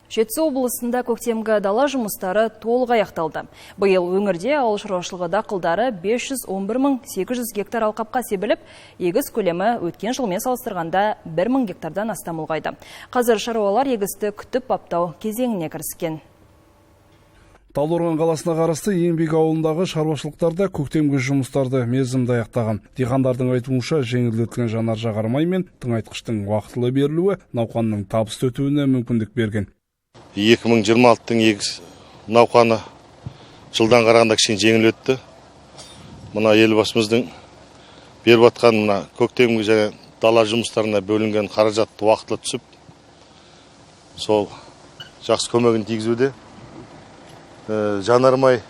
Жетісу облысында көктемгі дала жұмыстары толық аяқталды. Биыл өңірде ауыл шаруашылығы дақылдары 511 800 гектар алқапқа себіліп, егіс көлемі өткен жылмен салыстырғанда 1 мың гектардан астам ұлғайды. Қазір шаруалар егісті күтіп баптау кезеңіне кіріскен. Талдықорған қаласына қарасты Еңбек ауылындағы шаруашылықтарда көктемгі жұмыстарды мерзімді аяқтаған. Диқандардың айтуынша, жеңілдетілген жанар жағармай мен тыңайтқыштың уақытылы берілуі науқанның табысты өтуіне мүмкіндік берген. 2026-тың егіс науқаны жылдан қарағанда кішкене жеңіл өтті. Мына Елбасымыздың беріп жатқан мына көктемгі және дала жұмыстарына бөлінген қаражат уақытылы түсіп, сол жақсы көмегін тигізуде. Жанармай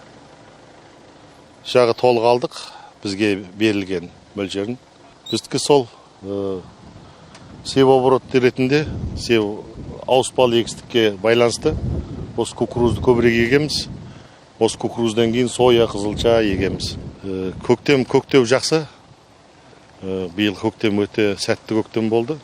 жағы толық алдық, бізге берілген мөлшерін. Біздікі сол севооборот ретінде, ауыспалы егістікке байланысты осы кукурузды көбірек егеміз. Осы кукуруздан кейін соя, қызылша егеміз. Көктем көктеу жақсы. Биыл көктем өте сәтті көктем болды.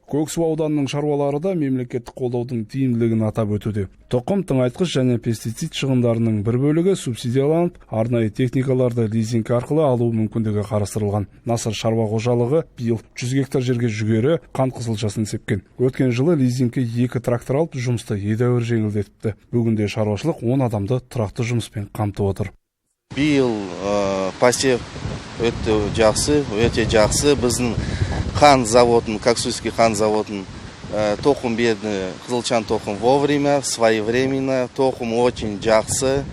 Көксу ауданының шаруалары да мемлекеттік қолдаудың тиімділігін атап өтуде. Тұқым, тыңайтқыш және пестицид шығындарының бір бөлігі субсидияланып, арнайы техникаларды лизинг арқылы алу мүмкіндігі қарастырылған. Насыр шаруа қожалығы биыл 100 гектар жерге жүгері, қант қызылшасын сепкен. Өткен жылы лизингке екі трактор алып, жұмысты едәуір жеңілдетіпті. Бүгінде шаруашылық 10 адамды тұрақты жұмыспен қамтып отыр. Биыл посев өте жақсы, өте жақсы. Біздің қант заводын, Коксуйский қант заводын тоқым берді, қызылшан тоқым вовремя, своевременно, тоқым очень жақсы.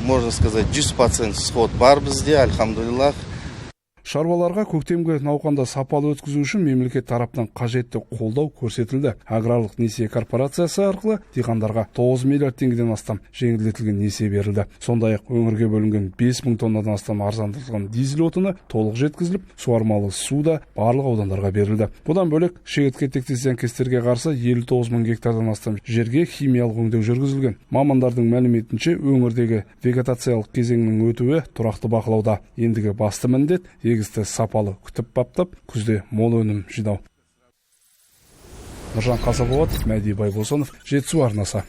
Можно сказать, 100% всход бар бізде, альхамдулиллах. Шаруаларға көктемгі науқанды сапалы өткізу үшін мемлекет тарапынан қажетті қолдау көрсетілді. Аграрлық несие корпорациясы арқылы диқандарға 9 миллиард теңгеден астам жеңілдетілген несие берілді. Сондай-ақ өңірге бөлінген 5 мың тоннадан астам арзандатылған дизель отыны толық жеткізіліп, суармалы су да барлық аудандарға берілді. Бұдан бөлек, шегіртке тектес зиянкестерге қарсы 59 мың гектардан астам жерге химиялық өңдеу жүргізілген. Мамандардың мәліметінше, өңірдегі вегетациялық кезеңнің өтуі тұрақты бақылауда. Ендігі басты міндет – егісті сапалы күтіп баптап, күзде мол өнім жинау. Нұржан Қасаболатов, Мәди Байбосынов, Жетісу арнасы.